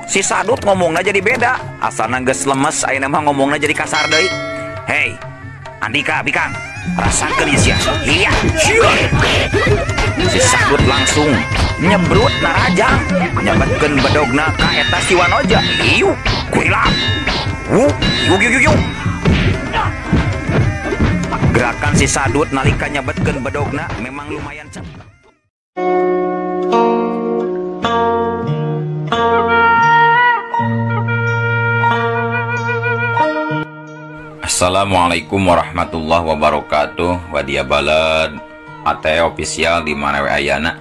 Si Sadut ngomongna jadi beda. Asalna geus lemes ayeuna mah ngomongna jadi kasar deui. Hei, Andika bikang, rasakeun ieu sia. Iya. Si Sadut langsung nyebrut narajang, nyabetkeun bedogna ka eta si Wanoja. Iu, kurilap. Wuh, yuk yuk yuk. Gerakan si Sadut nalika nyabetkeun bedogna memang lumayan cepat. Assalamualaikum warahmatullahi wabarakatuh. Wadia balad AT official di mana we ayana.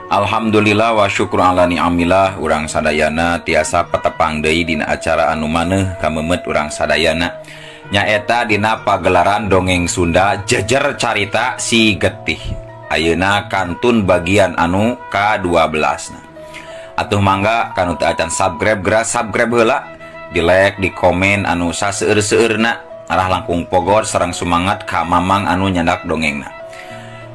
Alhamdulillah wa syukur ala ni'amillah urang sadayana tiasa petepang deui dina acara anu maneuh kamemet urang sadayana. Nyaeta dina pagelaran dongeng Sunda jejer carita si getih. Ayeuna kantun bagian anu ka-12. Atuh mangga kanu teu acan subscribe geura subscribe heula, di like, di komen anu saseueur-seueurna. Arah langkung pogor sareng semangat ka mamang anu nyandak dongengna.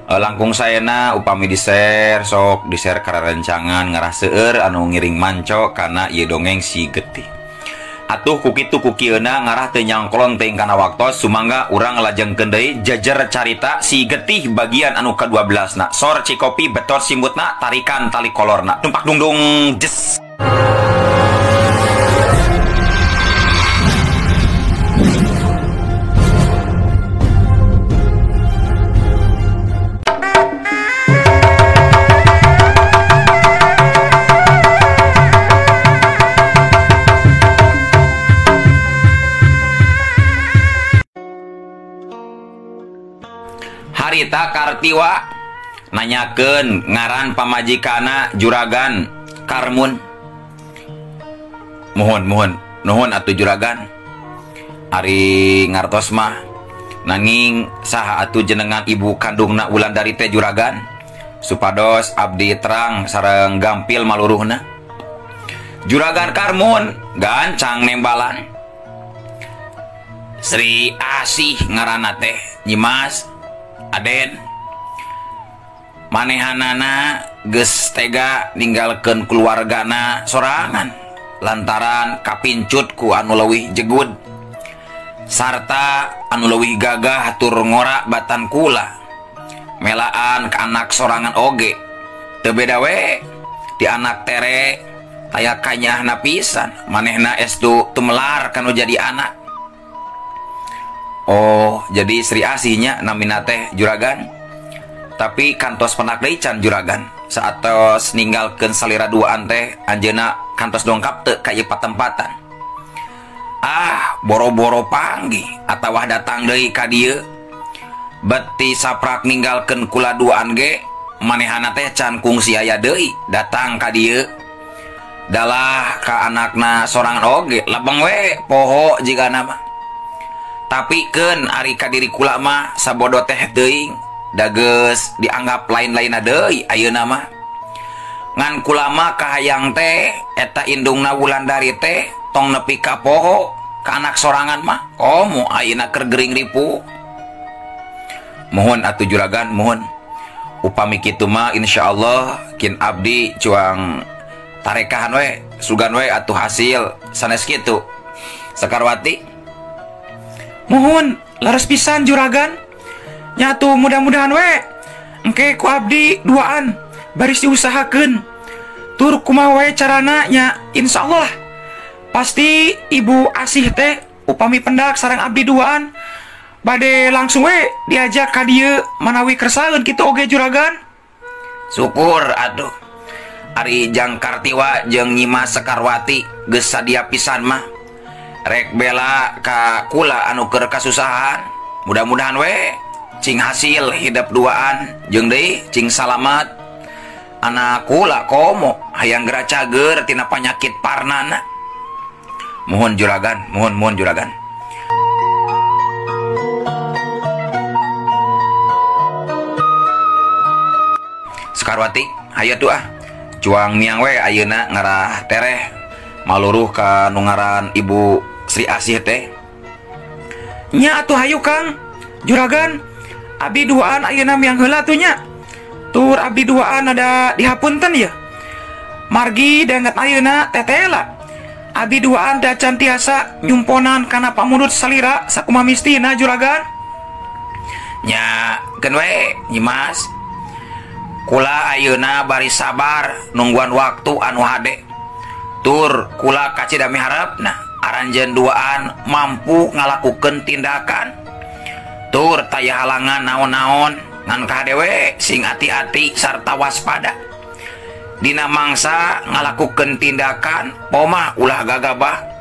Langkung sayana upami di-share sok di-share ka rencangan ngarah seueur anu ngiring manco kana ieu dongeng si getih. Atuh ku kitu ku kieuna ngarah teu nyangklon teuing kana waktos sumangga urang lajengkeun deui jejer carita si getih bagian anu ka-12 na. Sor cikopi betor simbutna tarikan tali kolorna. Tumpak dungdung jes. Harita Kartiwa nanyakeun ngaran pamajikana Juragan Karmun. Mohon mohon nuhun atuh Juragan. Ari ngartos mah nanging saha atuh jenengan ibu kandungna Wulandari teh Juragan supados abdi terang sareng gampil maluruhna. Juragan Karmun gancang nembalan. Sri Asih ngaranna teh Nyimas Aden, manehanana geus tega ninggalkeun keluargana sorangan lantaran kapincut ku anu leuwih jegud sarta anu leuwih gagah tur ngora batan kula melaan ka anak sorangan oge teu beda we di anak tere taya kanyahna pisan manehna estu tumelar kanu jadi anak. Oh, jadi Sri Asihnya namina teh Juragan. Tapi kantos penak deui can Juragan. Saatos ninggalkeun salira duaan teh anjeunna kantos dongkap teu ka ieu patempatan. Ah, boro-boro panggih atawa datang deui ka dieu. Beti saprak ninggalkeun kula duaan ge manehana teh can kungsi aya deui datang ka dieu. Dalah ka anakna sorangan oge lebeng we poho jigana mah. Tapi keun ari ka diri kula mah sabodo teh teuing da geus dianggap lain-lainna deui ayeuna mah. Ngan kula mah kahayang teh eta indungna Wulandari teh tong nepi ka poho ka anak sorangan mah komo ayeuna keur gering ripu. Mohon atuh Juragan mohon. Upami kitu mah insyaallah kin abdi cuang tarekahan we sugan we atuh hasil sanes kitu. Sekarwati mohon laras pisan Juragan. Nyatu mudah-mudahan we engke ku abdi duaan baris diusahakeun. Tur kumaha we carana nya insyaallah lah. Pasti Ibu Asih teh upami pendak sareng abdi duaan bade langsung we diajak ka dieu manawi kersaeun kitu oge Juragan. Syukur atuh. Ari Jang Kartiwa jeung Nyimas Sekarwati geus sadia pisan mah. Rek bela ka kula anu keur kasusahan. Mudah-mudahan we cing hasil hidup duaan jeung deui cing salamat. Anak kula komo hayang geura cager tina panyakit parnana. Mohon Juragan, mohon mohon Juragan. Sekarwati hayu tuh ah. Cuang miang we ayeuna ngarah tereh maluruh ka nu ngaran Ibu Sri Asih teh. Nya atuh hayu Kang Juragan, abdi duaan ayeuna miang heula tuh nya. Tur abdi duaan ada dihapunten ya. Margi danget ayeuna tetela. Abdi duaan teh acan tiasa nyumponan kana pamundut salira sakumaha mistina juragan. Nya keun we Nyimas. Kula ayeuna bari sabar nungguan waktu anu hade. Tur kula kacida miharepna aranjeun duaan mampu ngalakukeun tindakan. Tur taya halangan naon-naon ngan kahade we sing ati-ati sarta waspada. Dina mangsa ngalakukeun tindakan pomah ulah gagabah.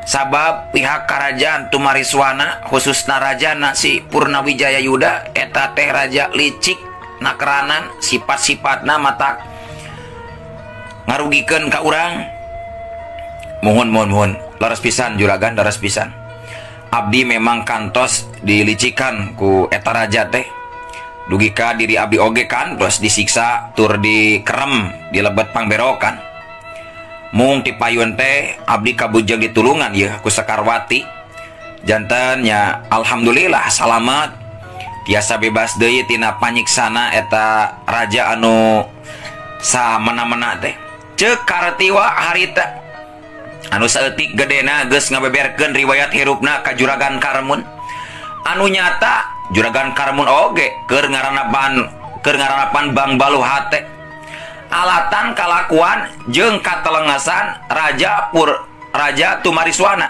Sabab pihak kerajaan Tumariswana khususna rajana si Purnawijaya Yuda eta teh raja licik nakeranan sifat-sifatna mata ngarugikeun ka urang. Mohon mohon mohon leres pisan juragan, leres pisan. Abdi memang kantos dilicikan ku eta raja teh. Dugi ka diri abdi oge kantos disiksa tur dikerem di lebet pangberokan. Mung ti payun teh abdi kabujeng ditulungan yeuh ku Sekarwati. Janten nya alhamdulillah salamet tiasa bebas deui tina panyiksana eta raja anu samena-mena teh. Ceuk Kartiwa harita anu saeutik gedena geus ngabeberkeun riwayat hirupna ka Juragan Karmun. Anu nyata Juragan Karmun oge keur ngaranapan Bang Balu hate. Alatan kalakuan jeung katelengasan Raja Tumariswana.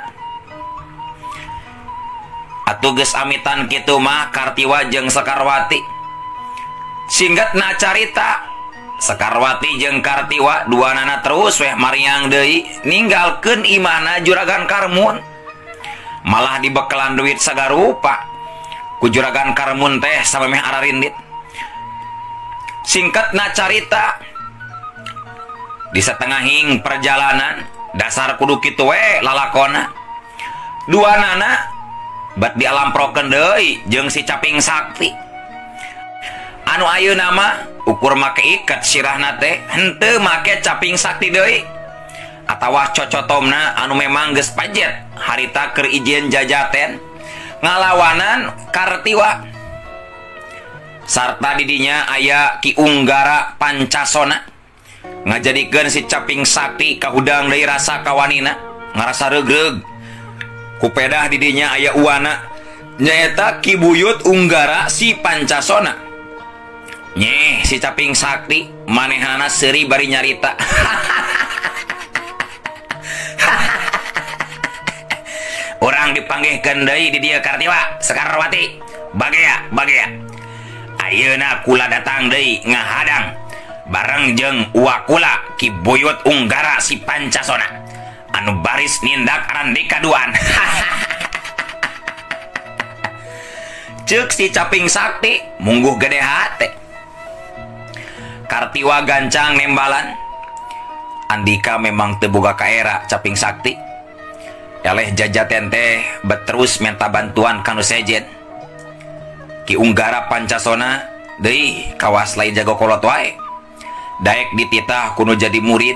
Atuh geus amitan kitu mah Kartiwa jeung Sekarwati. Singgetna carita Sekarwati jeung Kartiwa duanana terus weh mariang deui ninggalkeun imahna Juragan Karmun. Malah dibekelan duit sagarupa ku Juragan Karmun teh samemeh ararindit. Singkatna carita di setengahing perjalanan dasar kudu kitu we lalakona. Duanana bat dialamprokeun deui jeung si Caping Sakti. Anu ayeuna mah ukur make iket sirahna teh henteu make Caping Sakti deui. Atawa cocotomna anu memang geus pajet harita keur izin jajaten ngalawanan Kartiwa. Sarta didinya aya Ki Unggara Pancasona ngajadikeun si Caping Sakti kahudang deui rasa kawanina ngarasa reugreug. Kupedah didinya aya uwana nyaeta Ki Buyut Unggara si Pancasona. Nyeh si Caping Sakti manehana seuri bari nyarita. Urang dipanggihkeun deui di dieu Kartiwa Sekarwati. Bagea bagea. Ayeuna kula datang deui ngahadang bareng jeung uwa kula Ki Buyut Unggara si Pancasona anu baris nindak arandika duaan. Ceuk si Caping Sakti mungguh gede hate. Kartiwa gancang nembalan. Andika memang teu boga kaera Caping Sakti. Eleh jajaten teh beterus minta bantuan kanu sejen. Ki Unggara Pancasona deui kawas lain jago kolot wae. Daek dititah kuno jadi murid.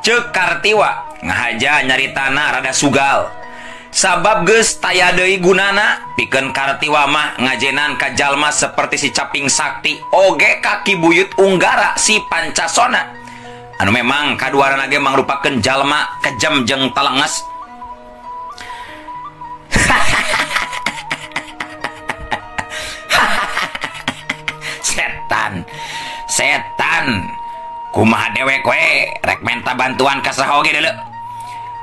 Ceuk Kartiwa ngahaja nyaritana rada sugal. Sabab geus taya deui gunana pikeun Kartiwa mah ngajenan ka jalma seperti si Caping Sakti oge ka Ki Buyut Unggara si Pancasona. Anu memang kaduarana ge mangrupakeun jalma kejam jeung talenges. Setan, setan, kumaha dewek we rek menta bantuan ka saha oge deuleu.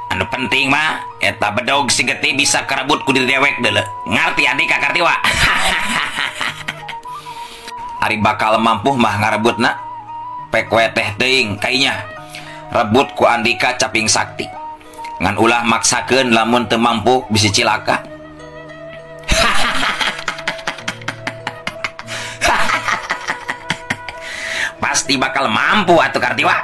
Anu penting mah eta bedog si getih bisa karebut ku diri dewek deuleu. Ngarti Andika Kartiwa. Ari bakal mampu mah ngarebutna pek we teh teuing kainya. Rebut ku Andika Caping Sakti. Ngan ulah maksakeun lamun teu mampu bisi cilaka. Pasti bakal mampu atuh Kartiwa.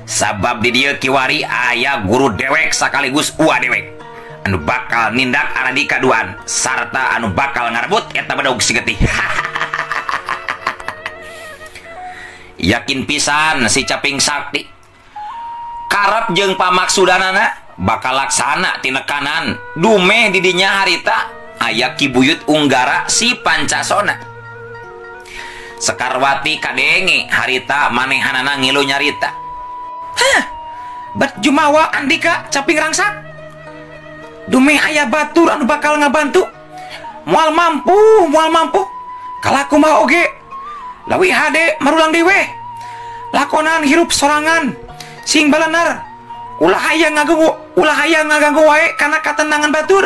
Sabab di dieu kiwari aya guru dewek sekaligus ua dewek anu bakal nindak Arandika duaan sarta anu bakal ngarebut eta bedog si getih. Yakin pisan si Caping Sakti karep jeung pamaksudanana bakal laksana tinekanan dumeh didinya harita aya Ki Buyut Unggara si Pancasona. Sekarwati kadenge harita manehanana ngilu nyarita. Hah, Bet jumawa andika caping rangsak. Dumeh aya batur anu bakal ngabantu. Moal mampu, moal mampu. Kalaku mah oge. Leuwih hade marulang dewe. Lakonan hirup sorangan sing balenar. Ulah hayang ngaganggu, ulah hayang ngaganggu wae kana katenangan batur.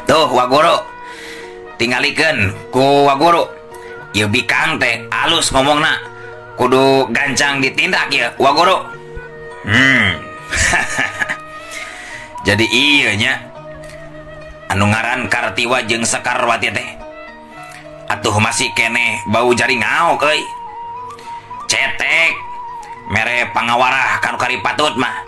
Tuh Waguru, tingalikeun ku Waguru. Ieu bikang teh alus ngomongna, kudu gancang ditindak ieu Waguru. Jadi ieu nya anu ngaran Kartiwa jeung Sekarwati teh. Atuh masih keneh bau jari ngaok euy. Cetek mere pangawarah kanu karipatut mah.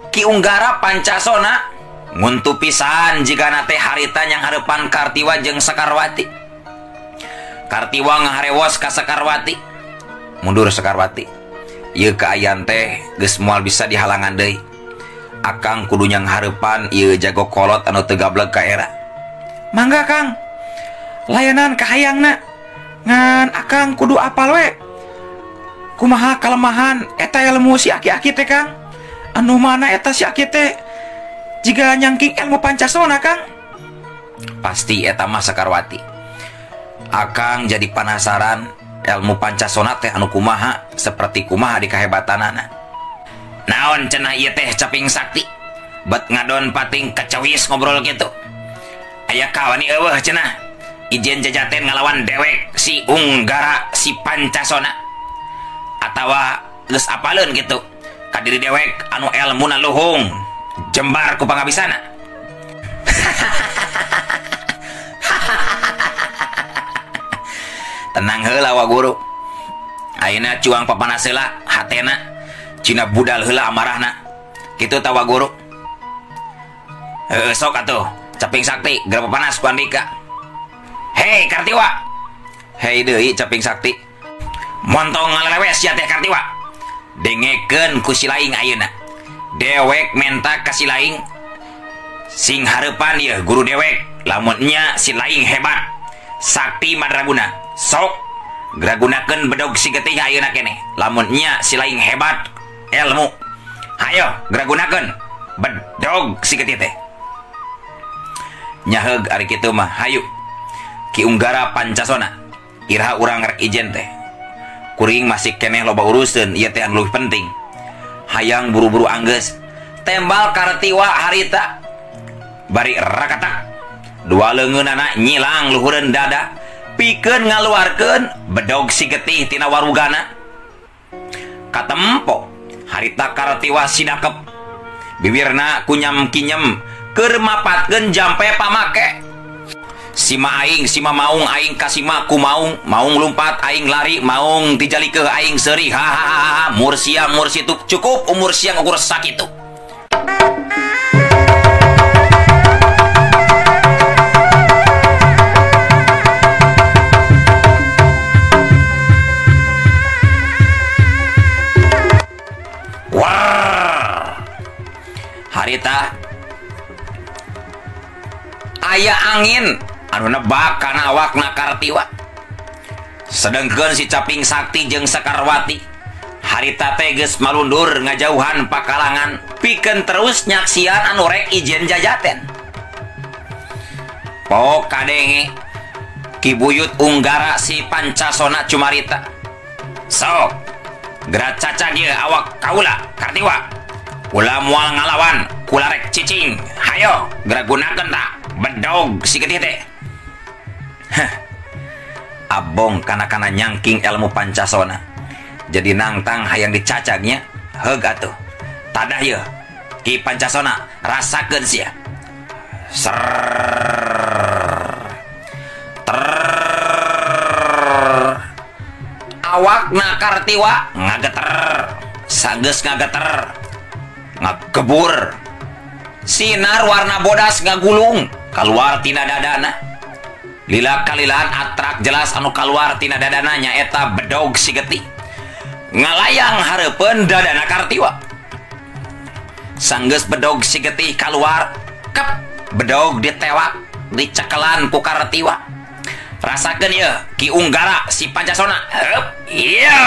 Ki Unggara Pancasona nguntu pisan jigana teh harita yang hareupan Kartiwa jeung Sekarwati. Kartiwa ngaharewos ka Sekarwati. Mundur Sekarwati. Ieu kaayaan teh geus moal bisa dihalangan deui. Akang kudu nyang hareupan ieu jago kolot anu teu gableg ka era. Mangga Kang. Layanan kahayangna ngan akang kudu apal we. Kumaha kalemahan eta ilmu si aki-aki teh Kang? Anu mana eta si aki teh? Jika nyangking ilmu Pancasona Kang? Pasti eta mah Sekarwati. Akang jadi penasaran ilmu Pancasona teh anu kumaha, seperti kumaha di kahebatanana. Naon cenah ieu teh caping sakti? Bet ngadon pating kecewis ngobrol gitu. Aya kawani eueuh cenah. Ijen jajaten ngalawan dewek si Unggara si Pancasona. Atawa geus apaleun gitu ka diri dewek anu elmuna luhung jembar ku pangabisana. Tenang heula Waguru. Ayeuna cuang papanas heula hatena, cina budal heula amarahna. Kitu ta Waguru. Heuh sok atuh, caping sakti geura papanas ku andika. Hei Kartiwa. Hei deui caping sakti. Montong ngalelewes sia teh Kartiwa. Dengekeun ku si laing ayeuna. Dewek menta ka si laing sing hareupan ieu guru dewek, lamun nya si laing hebat sakti madraguna. Sok geura gunakeun bedog si getih ayeuna keneh. Lamun nya si laing hebat ilmu, hayo geura gunakeun bedog si getih teh. Nyaheug ari kitu mah hayu. Ki Unggara Pancasona iraha urang rek ijen teh. Kuring masih keneh loba uruseun, ieu teh anu leuwih penting. Hayang buru-buru anggeus. Tembal Kartiwa harita bari rakatak. Dua leungeunana nyilang luhureun dada, pikeun ngaluarkeun bedog si getih tina warugana. Katempo harita Kartiwa sidakep. Bibirna kunyam kinyem keur mapatkeun jampe pamake. Sima aing, sima maung, aing kasima ku maung, maung lumpat, aing lari, maung tijalikeun aing seuri. Hahaha, mursia mursitu cukup umur siang ukur sakitu. Wah, harita aya angin anu nebak kana awakna Kartiwa. Sedengkeun si caping sakti jeung Sekarwati harita teh geus malundur ngajauhan pakalangan pikeun terus nyaksian anu rek ijen jajaten. Pok kadenge Ki Buyut Unggara si Pancasona cumarita. Sok geura cacag ieu awak kaula Kartiwa. Ulah moal ngalawan kula rek cicing. Hayo geura gunakeun ta bedog si getih teh. Hah. Abong kana-kana nyangking ilmu Pancasona. Jadi nangtang hayang dicacagnya, heug atuh. Tadah yeuh Ki Pancasona rasakeun sia. Ser. Ter. Awakna Kartiwa ngageter. Sageus ngageter. Ngagebur. Sinar warna bodas ngagulung kaluar tina dadana. Lila kalilaan atrak jelas anu kaluar tina dadana nyaeta bedog si getih. Ngalayang hareupeun dadana Kartiwa. Sanggeus bedog si getih kaluar, kep bedog ditewak, dicekelan ku Kartiwa. Rasakeun ieu Ki Unggara si Pancasona. Heup. Iya.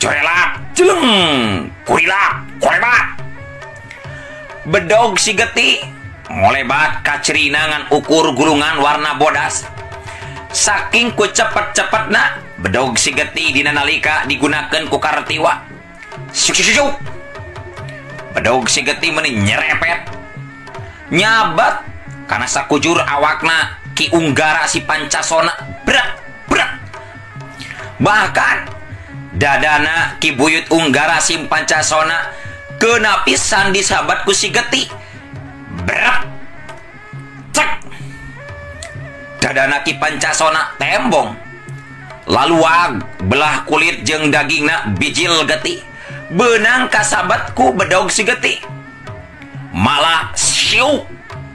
Corelak, jeleng, kurilak, kolebat. Bedog si getih ngolebat kacerina ngan ukur gulungan warna bodas. Saking ku cepet-cepetna bedog si getih dina nalika digunakeun ku Kartiwa. Syuk syuk syuk. Bedog si getih meuni nyerepet. Nyabat kana sakujur awakna Ki Unggara si Pancasona berat berat. Bahkan dadana Ki Buyut Unggara si Pancasona kena pisan disabat ku si getih. Berat cek. Dadana Ki Pancasona tembong. Laluag belah kulit jeung dagingna bijil getih. Benang kasabat ku bedog si getih. Malah siuk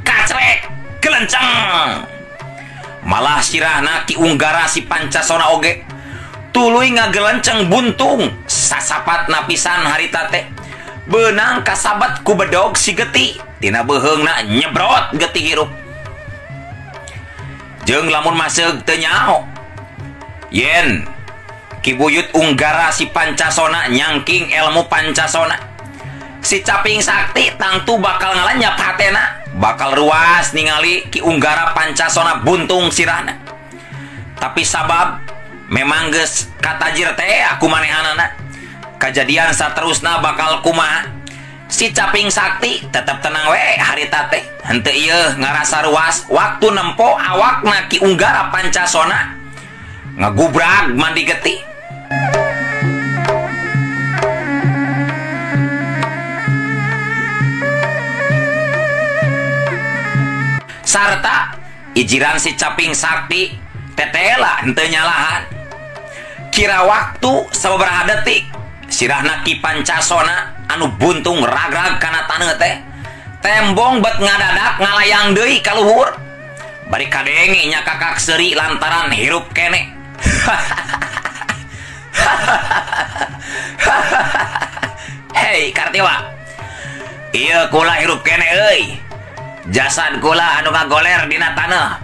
kacrek gelenceng. Malah sirahna Ki Unggara si Pancasona oge tuluy ngagelenceng buntung sasapat napisan harita teh. Benang kasabat ku bedog si getih. Tina beuheungna nyebrot getih hirup. Jeung lamun maseug teu nyaho yen Ki Buyut Unggara si Pancasona nyangking ilmu Pancasona. Si Caping Sakti tangtu bakal ngalanyap hatena, bakal ruas ningali Ki Unggara Pancasona buntung sirahna. Tapi sabab memang geus katajir teh aku manehanana. Kajadian saterusna bakal kumaha? Si Caping Sakti tetep tenang we harita teh. Henteu ieu ngarasa ruas waktu nempo awakna Ki Unggara Pancasona ngagubrag mandi getih. Sarta ijiran si Caping Sakti tetela henteu nyalahan. Kira waktu sababaraha detik sirahna Ki Pancasona anu buntung ragrag kana taneuh teh tembong bet ngadadak ngalayang deui ka luhur. Bari kadenge nya kakak seuri lantaran hirup kene. Hei Kartiwa, ieu kula hirup kene euy. Jasad kula anu ngagoler dina taneuh.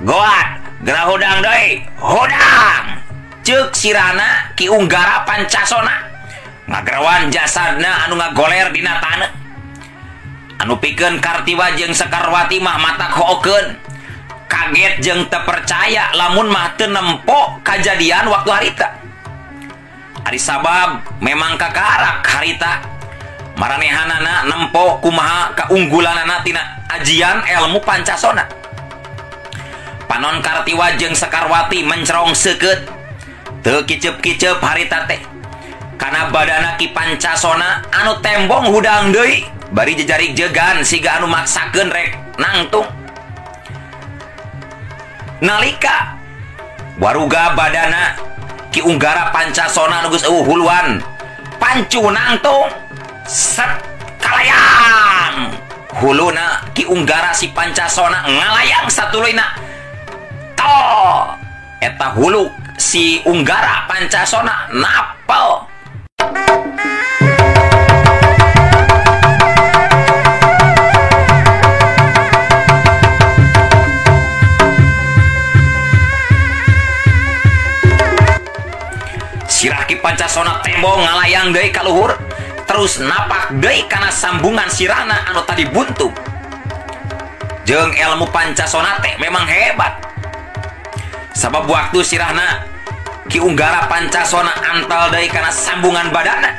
Goat geura hudang deui, hudang. Ceuk sirahna Ki Unggara Pancasona ngagerawan jasadna anu ngagoler dina taneuh. Anu pikeun Kartiwa jeung Sekarwati mah matak hookeun. Kaget jeung teu percaya lamun mah teu nempo kajadian waktu harita. Ari sabab memang kakarak harita. Maranehanana nempo kumaha kaunggulanana tina ajian ilmu Pancasona. Panon Kartiwa jeung Sekarwati mencerong seukeut. Teu kiceup-kiceup harita teh. Kana badana Ki Pancasona anu tembong hudang deui bari jejarik jegan siga anu maksakeun rek nangtung. Nalika waruga badana Ki Unggara Pancasona anu geus eueuh huluan pancu nangtung set kalayang. Huluna Ki Unggara si Pancasona ngalayang satuluyna. Tol eta hulu si Unggara Pancasona napel. Sirah Ki Pancasona tembong ngalayang deui ka luhur, terus napak deui kana sambungan sirahna anu tadi buntu. Jeung ilmu Pancasona teh memang hebat. Sabab waktu sirahna Ki Unggara Pancasona antal deui kana sambungan badana.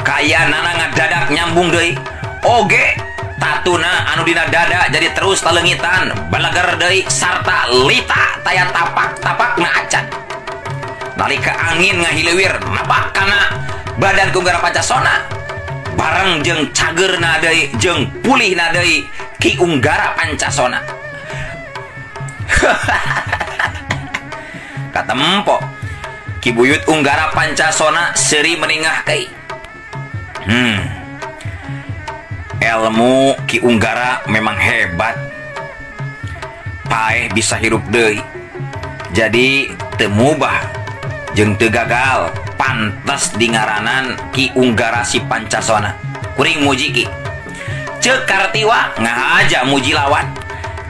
Kayanana ngadadak nyambung deui. Oge tatuna anu dina dada jadi terus talengitan, baleger deui sarta lita taya tapak-tapakna acan. Nalika angin ngahileuwir napak kana badan Ki Unggara Pancasona bareng jeung cageurna deui jeung pulihna deui Ki Unggara Pancasona. Katempo Ki Buyut Unggara Pancasona seuri meningah deui. Ilmu Ki Unggara memang hebat. Paeh bisa hirup deui. Jadi teu mubah jeung teu gagal, pantes dingaranan Ki Unggara si Pancasona. Kuring muji Ki. Ceuk Kartiwa ngahaja muji lawan.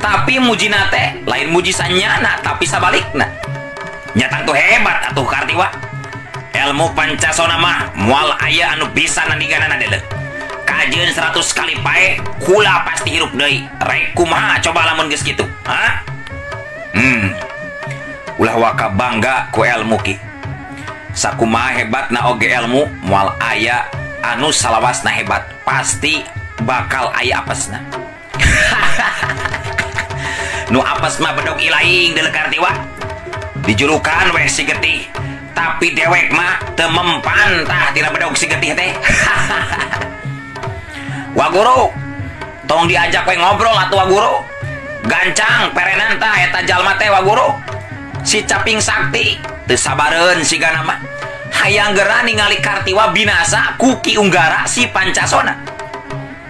Tapi mujina teh lain muji sanyana tapi sabalikna. Nya tangtu hebat atuh Kartiwa. Ilmu Pancasona mah moal aya anu bisa nandinganana deuleu. Kajeun 100 kali pae kula pasti hirup deui. Rek kumaha coba lamun geus kitu? Hah? Ulah waka bangga ku ilmu ki. Sakumaha hebatna oge ilmu moal aya anu salawasna hebat, pasti bakal aya apesna. Nu apes mah bedog ilaing deuleu Kartiwa. Dijulukan we si getih, tapi dewek mah teu mempan tah tina bedog si getih teh. Wa guru, tong diajak we ngobrol atuh wa guru. Gancang perenan tah eta jalma teh wa guru. Si Caping Sakti teu sabareun sigana mah. Hayang geura ningali Kartiwa binasa ku Ki Unggara si Pancasona.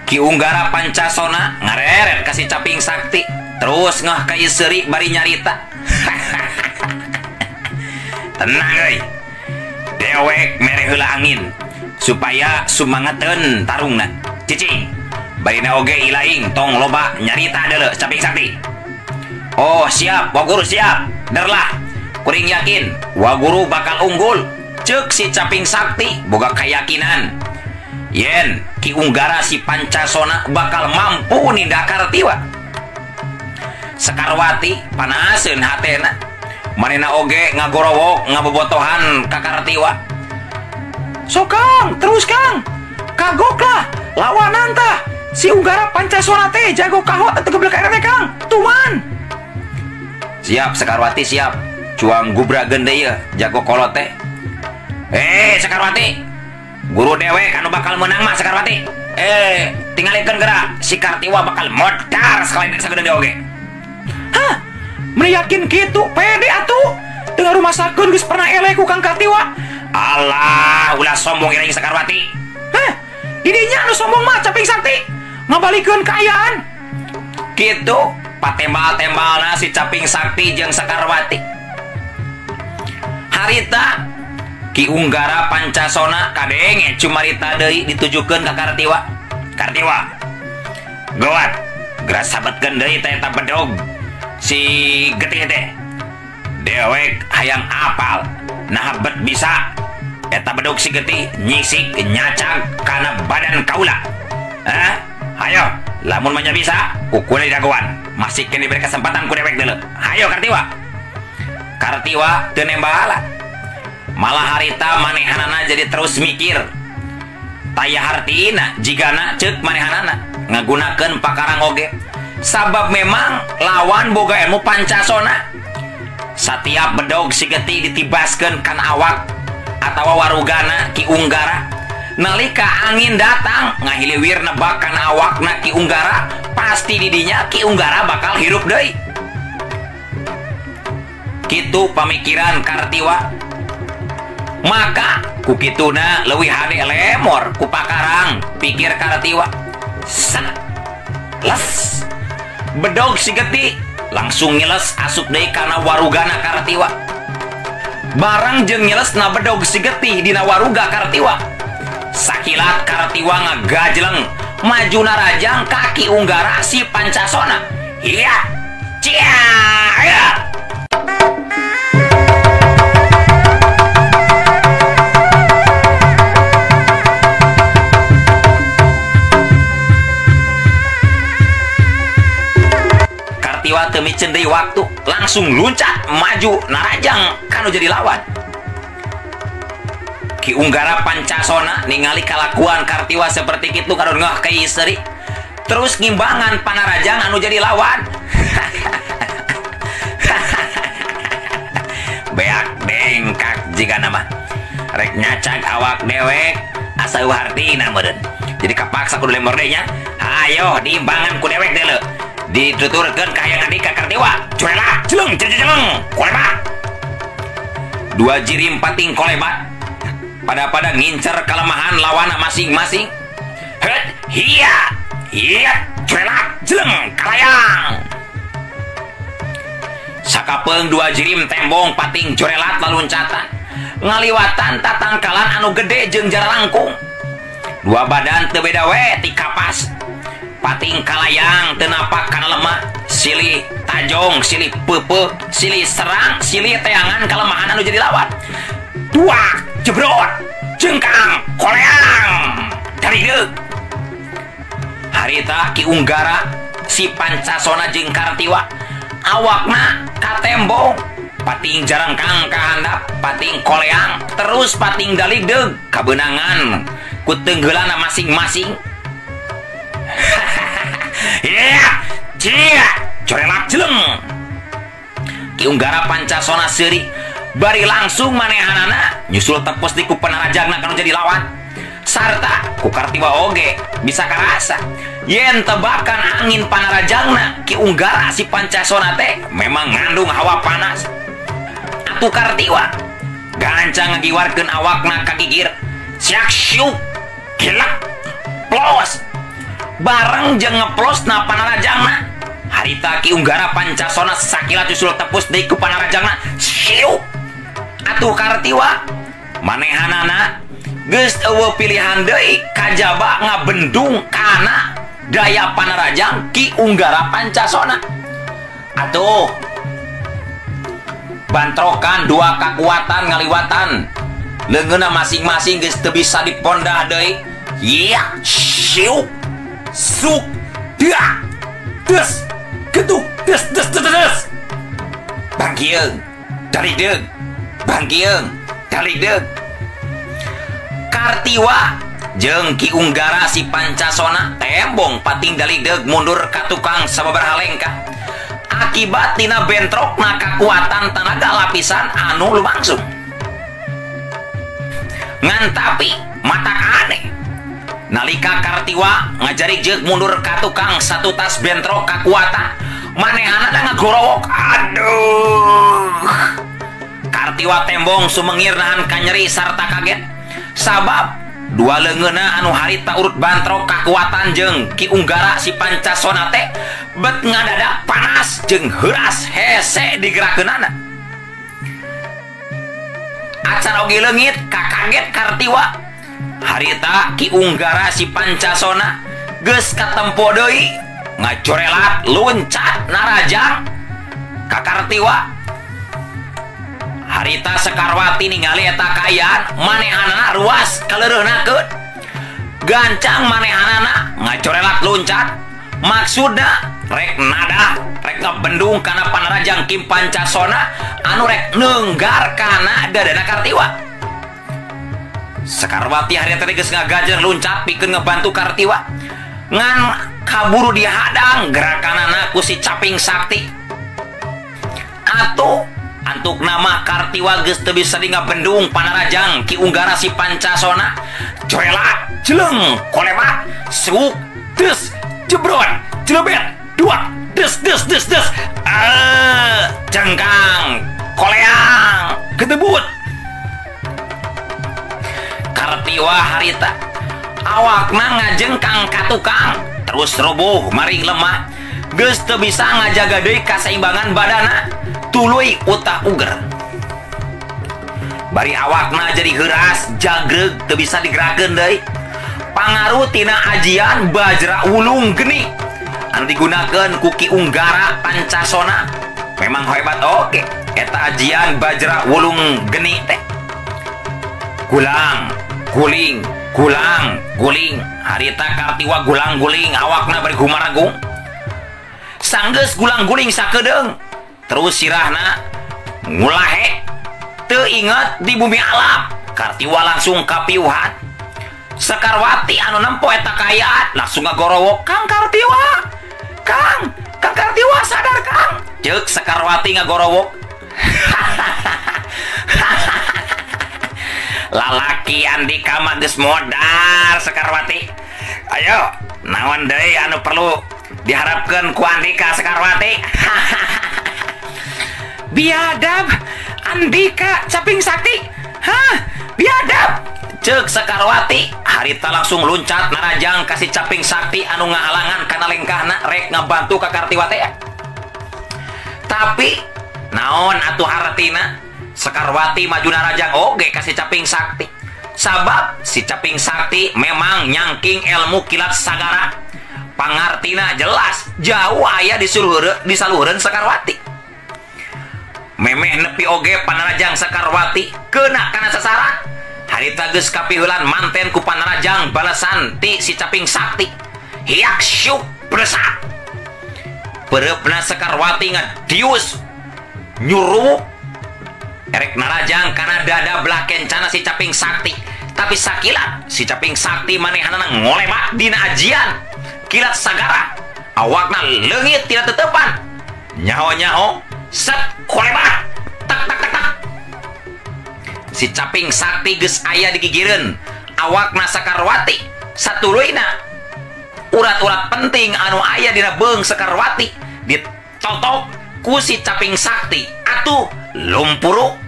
Ki Unggara Pancasona ngareret ka si Caping Sakti, terus ngeh ka ieu seuri bari nyarita. Tenang euy. Dewek mere heula angin supaya sumangateun tarungna. Cicing, barina oge ilaing tong loba nyarita deuleu Caping Sakti. Oh siap, wa guru siap. Derlah, kuring yakin wa guru bakal unggul. Ceuk si Caping Sakti boga keyakinan yen Ki Unggara si Pancasona bakal mampu nindak Kartiwa. Sekarwati panaseun hatena. Manena oge ngagorowok ngabobotohan ka Kartiwa. So Kang, terus Kang. Kagok lah, lawanan tah. Si Unggara Pancasona teh jago kahot atau geblek teh Kang. Tuman. Siap Sekarwati siap. Cuang gubrageun deui ye jago kolot teh. Sekarwati, guru dewek anu bakal menang mah Sekarwati. Tingalikeun geura si Kartiwa bakal modar sekali sagedeung deui oge. Hah? Mun yakin kitu pede atuh. Teu ngarumasakeun geus pernah eleh ku Kang Kartiwa. Alah, ulah sombong iring Sekarwati. Hah? Didinya anu sombong mah Caping Sakti. Ngabalikeun kaayaan. Kitu patembal-tembalna si Caping Sakti jeung Sekarwati. Harita Ki Unggara Pancasona kadenge cumarita deui ditujukeun ka Kartiwa. Kartiwa, gawat, geura sabetkeun deui teh eta bedog si getih teh. Dewek hayang apal, nah bet bisa eta bedog si getih nyisik nyacag kana badan kaula. Hah? Hayo, lamun mah bisa kukuna didagoan. Masih kene diberi kesempatan ku dewek deuleu. Hayo Kartiwa. Kartiwa teu nembala. Malah harita manehanana jadi terus mikir. Taya hartina jigana ceuk manehanana ngagunakeun pakarang oge. Sabab memang lawan boga ilmu Pancasona. Satiap bedog si getih ditibaskeun kana awak atawa warugana Ki Unggara. Nalika angin datang ngahiliwir nebak kana awakna Ki Unggara, pasti didinya Ki Unggara bakal hirup deui. Kitu pamikiran Kartiwa. Maka ku kituna leuwih hade lemor ku pakarang pikir Kartiwa. Set les bedog si getih langsung nyeles asup deui kana warugana Kartiwa. Barang jeung nyelesna bedog si getih dina waruga Kartiwa. Sakilat Kartiwa ngagajleng maju narajang ka Ki Unggara si Pancasona. Iya, cia, ya. Kartiwa teu miceun deui waktu, langsung luncat maju narajang kanu jadi lawan. Ki Unggara Pancasona ningali kalakuan Kartiwa seperti kitu kadon ngeh ka seuri. Terus ngimbangan panarajang anu jadi lawan. Beak dengkak jigana mah. Rek nyacag awak dewek asa hartina meureun. Jadi kapaksa kudu lemor deui nya. Hayo diimbangan ku dewek deuleu. Dituturkeun ka hayang adik ka Kartiwa. Curelah, celeng celeng kolebat. Dua jirim pating kolebat. Pada-pada ngincer kelemahan lawan masing-masing. Het, hiya, hiya, curelah, jeleng, kalayang. Sakapeung dua jirim tembong pating curelat laluncatan. Ngaliwatan tatangkalan anu gede jeung jaralangkung. Dua badan teu beda we ti kapas. Pating kalayang teu napak kana lemah. Silih tajong, silih peupeut, silih serang, silih teangan kelemahan anu jadi lawan. Duak, jebrot, jengkang, koleang, daligdeug. Harita Ki Unggara si Pancasona jeung Kartiwa awakna katembong, pating jarangkang ka handap, pating koleang, terus pating daligdeug kabeunangan ku tenggeulana masing-masing. Yeah, cia, corelak jeleng. Ki Unggara Pancasona seuri bari langsung manehanana nyusul tepus di ku panarajangna kanu jadi lawan. Sarta ku Kartiwa oge bisa karasa yen tebakan angin panarajangna Ki Unggara si Pancasona teh memang ngandung hawa panas. Atuh Kartiwa gancang ngagiwarkeun awakna ka gigir, siak siuk gelak plos bareng jeung ngeplosna panarajangna. Harita Ki Unggara Pancasona sakilat nyusul tepus deui ku panarajangna, siuk. Atuh Kartiwa manehanana geus eueuh pilihan deui kajaba ngabendung kana daya panarajang Ki Unggara Pancasona. Atuh bantrokan dua kakuatan ngaliwatan leungeunna masing-masing geus teu bisa dipondah deui. Ya siuk suk dia des getuk des des des des bangkieung daligdeug, bangkieung daligdeug. Kartiwa jeung Ki Unggara si Pancasona tembong pating daligdeug mundur ka tukang sababaraha lengkah akibat tina bentrokna kakuatan tanaga lapisan anu lumangsung. Ngan tapi mata aneh nalika Kartiwa ngajari jeung mundur ka tukang satu tas bentrok kakuatan manehanana ngagorowok. Aduh, Kartiwa tembong sumengir nahan kanyeri sarta kaget sabab dua leungeunna anu harita urut bantrok kakuatan jeung Ki Unggara si Pancasona teh bet ngadadak panas jeung heuras hese digerakeunana. Acan oge leungit kakaget Kartiwa. Harita Ki Unggara si Pancasona geus katempo deui ngacorelat luncat narajang ka Kartiwa. Harita Sekarwati ningali eta kaayaan manehanana ruas kaleureunahkeun. Gancang manehanana ngacorelat luncat maksudna rek nada rek ngabendung kana panarajang Ki Pancasona anu rek neunggar kana dadana Kartiwa. Sekarwati harita teh geus ngagajer luncat pikeun ngebantu Kartiwa ngan kaburu dihadang gerakanana ku si Caping Sakti. Atuh antuk nama Kartiwa geus teu bisa ngabendung panarajang Ki Unggara si Pancasona. Corelat jeleng kolemat suk des jebron jelebet dua des des des des jengkang koleang gedebut. Kartiwa harita awakna ngajengkang ka tukang terus roboh maring lemah geus teu bisa ngajaga deui kaseimbangan badana tuluy utah uger. Bari awakna jadi heuras jagreg teu bisa digerakeun deui. Pangaruh tina ajian Bajra Wulung Geni anu digunakeun ku Ki Unggara Pancasona memang hebat oge eta ajian Bajra Wulung Geni teh. Gulang guling gulang guling harita Kartiwa gulang guling awakna bari gumaragung. Sanggeus gulang guling sakedeung terus sirahna ngulahe teu inget di bumi alam. Kartiwa langsung kapiuhan. Sekarwati anu nempo eta kaayaan langsung ngagorowok, Kang Kartiwa, Kang, Kang Kartiwa sadar Kang. Ceuk Sekarwati ngagorowok. Lalaki Andika mah geus modar Sekarwati. Ayo, naon deui anu perlu diharapkeun ku Andika Sekarwati? Biadab Andika Caping Sakti. Hah, biadab. Ceuk Sekarwati harita langsung luncat narajang kasih Caping Sakti anu ngahalangan kana lengkahna rek ngabantu ka Kartiwa teh. Tapi naon atuh hartina Sekarwati maju narajang oge kasih Caping Sakti. Sabab si Caping Sakti memang nyangking ilmu kilat sagara. Pangartina jelas jauh aya di saluhureun Sekarwati. Memeh nepi oge panarajang Sekarwati kena kana sasaran. Harita geus kapiheulan manten ku panarajang balasan ti si Caping Sakti. Hiak syuk bresak. Pereupna Sekarwati ngadius nyuruh erek narajang kana dada belah kencana si Caping Sakti. Tapi sakilat si Caping Sakti manehanana ngolebat dina ajian. Kilat sagara awakna leungit tina tetepan. Nyaho-nyaho set kolebat tak tak tak tak. Si Caping Sakti geus aya di gigireun awakna Sekarwati. Satuluyna urat-urat penting anu aya dina beung Sekarwati ditotok ku si Caping Sakti. Atuh lumpuruk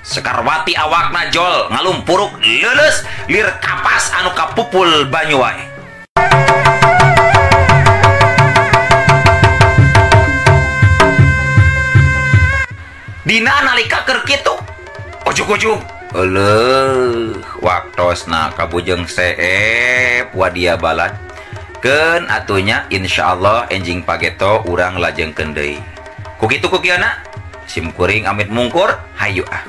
Sekarwati awakna jol ngalumpuruk leuleus lir kapas anu kapupul banyu wae. Dina nalika keur kitu ujug-ujug euleuh waktosna kabujeng seep wadia balad keun atunya insyaallah enjing pageto urang lajengkeun deui. Ku kitu ku kieuna sim kuring amit mungkur hayu ah.